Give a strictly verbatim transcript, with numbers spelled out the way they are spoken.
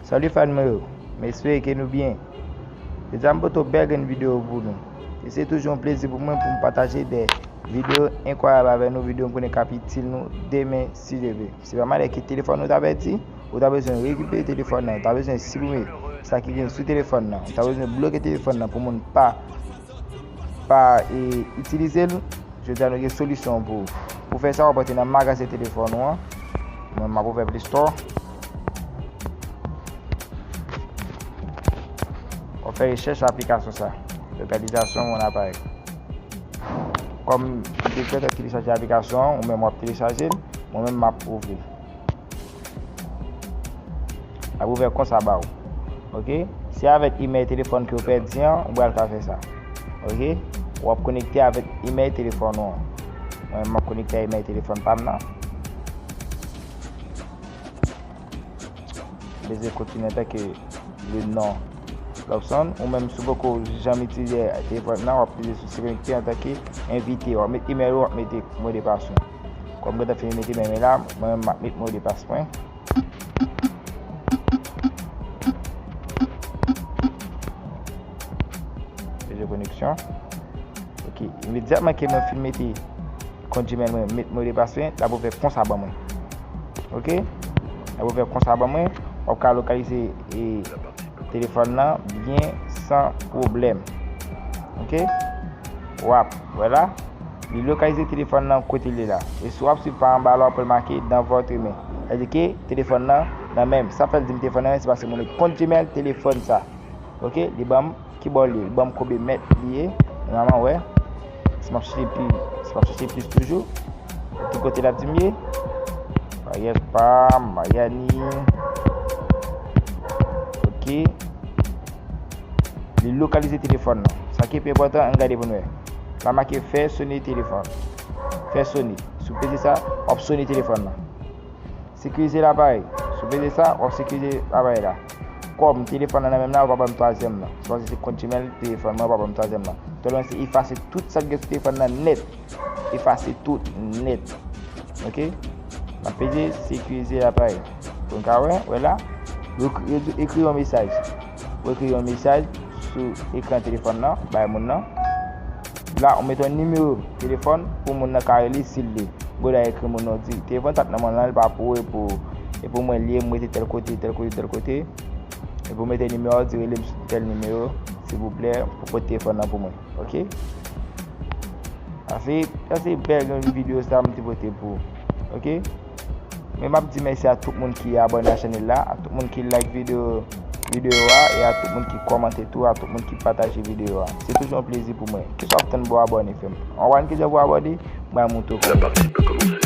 Salut fan mwen yo, m espere ke nou byen. Jodi a m pote yon bèl grenn videyo pou nou. E se toujou yon plezi pou mwen pou m pataje de videyo enkwayab avè nou, videyo m konnen k ap itil nou demen si Dye vle. Se pa malè ke telefòn ou ta pèdi, ou ta bezwen rekipere telefòn nan, ou ta bezwen siprime sa ki gen sou telefòn nan, ou ta bezwen bloke telefòn nan pou moun pa pa e, itilize l. Jodi a nou gen solisyon pou, pou fè sa, w ap antre nan magazen telefòn ou an. Mwen, m ap ouvè Play Store. W ap fè rechèch aplikasyon sa. Lokalizasyon mon aparèy. Kòm m te gentan telechaje aplikasyon an, ou menm w ap telechaje l, mwen menm m ap ouvri l. L ap ouvè konsa ba w. Oke? Se avèk imèl telefòn ke w pèdi an, ou pral ka fè sa. Oke? W ap konekte avèk imèl telefòn ou an. Mwen, m ap konekte ak imèl telefòn pa m nan. Bezwen kontinye antanke le non Lobson. Ou menm, si w poko janm itilize telefòn nan, w ap klize sou se konekte antanke envite. W ap met imèl ou, w ap mete modepas ou. Kòm m gentan fini mete men mwen la, mwen menm m ap met modepas mwen. Peze koneksyon. Ok, imedyatman ke mwen fin mete kont Gmail mwen, met modepas mwen, l ap ouvè konsa ban mwen. Ok? L ap ouvè konsa ban mwen, w ap ka lokalize e telefòn nan byen san pwoblèm. Ok? W ap, vwala. Li lokalize telefòn nan kote l ye la. E si w ap swiv pa anba la, w ap wè l make dans votre main. Sa vle di ke telefòn nan nan men m. Sa fè l di m telefòn nan men m, se paske mwen met kont Gmail telefòn sa. Ok? Li ban m ki bò l ye. Li ban m konbyen mèt li ye. Nòmalman, w wè. Si m ap chèche pi, si m ap chèche plis toujou. Ki kote l ap di m ye? Maryaj pa m, Maryani. Ok. Li lokalize telefòn nan. Sa ki pi enpòtan, ann gade pou n wè. La make fè sone telefòn. Fè sone. Si w peze sa, w ap sone telefòn nan. Sekirize laparèy. Si w peze sa, w ap sekirize laparèy la. Kòm telefòn nan nan men m la, yo pa ban m twazyèm nan. Se paske se kont Gmail telefòn mwen, yo pa ban m twazyèm nan. Twazyèm nan se efase tout sa k gen sou telefòn nan nèt. Efase tout nèt. Ok? M ap peze sekirize laparèy. Pou n ka wè, wè la. Yo, yo, yo ekri yon mesaj. Ou ekri yon mesaj sou ekran telefòn nan, bay moun nan. La, ou mete yon nimewo telefòn pou moun nan ka rele si l vle. Bon, la ekri moun nan, di, telefòn sa k nan men w lan, li pa pou ou, e pou, e pou mwen li ye, m rete tèl kote, tèl kote, tèl kote. Epi w mete nimewo a, w di, rele m sou tèl nimewo, silvouplè, pou pote telefòn nan pou mwen. Ok? Sa se, sa se bèl yon videyo sa m te pote pou ou. Ok? Men m ap di mèsi a tout moun ki abòne a chanèl la, a tout moun ki like videyo, videyo a, e a tout moun ki kòmante tou, a tout moun ki pataje videyo a. Se toujou yon plezi pou mwen. Kisa w ap tann pou w abòne, frè m? Ann wè kijan pou w abòne, mwen montre w kòman.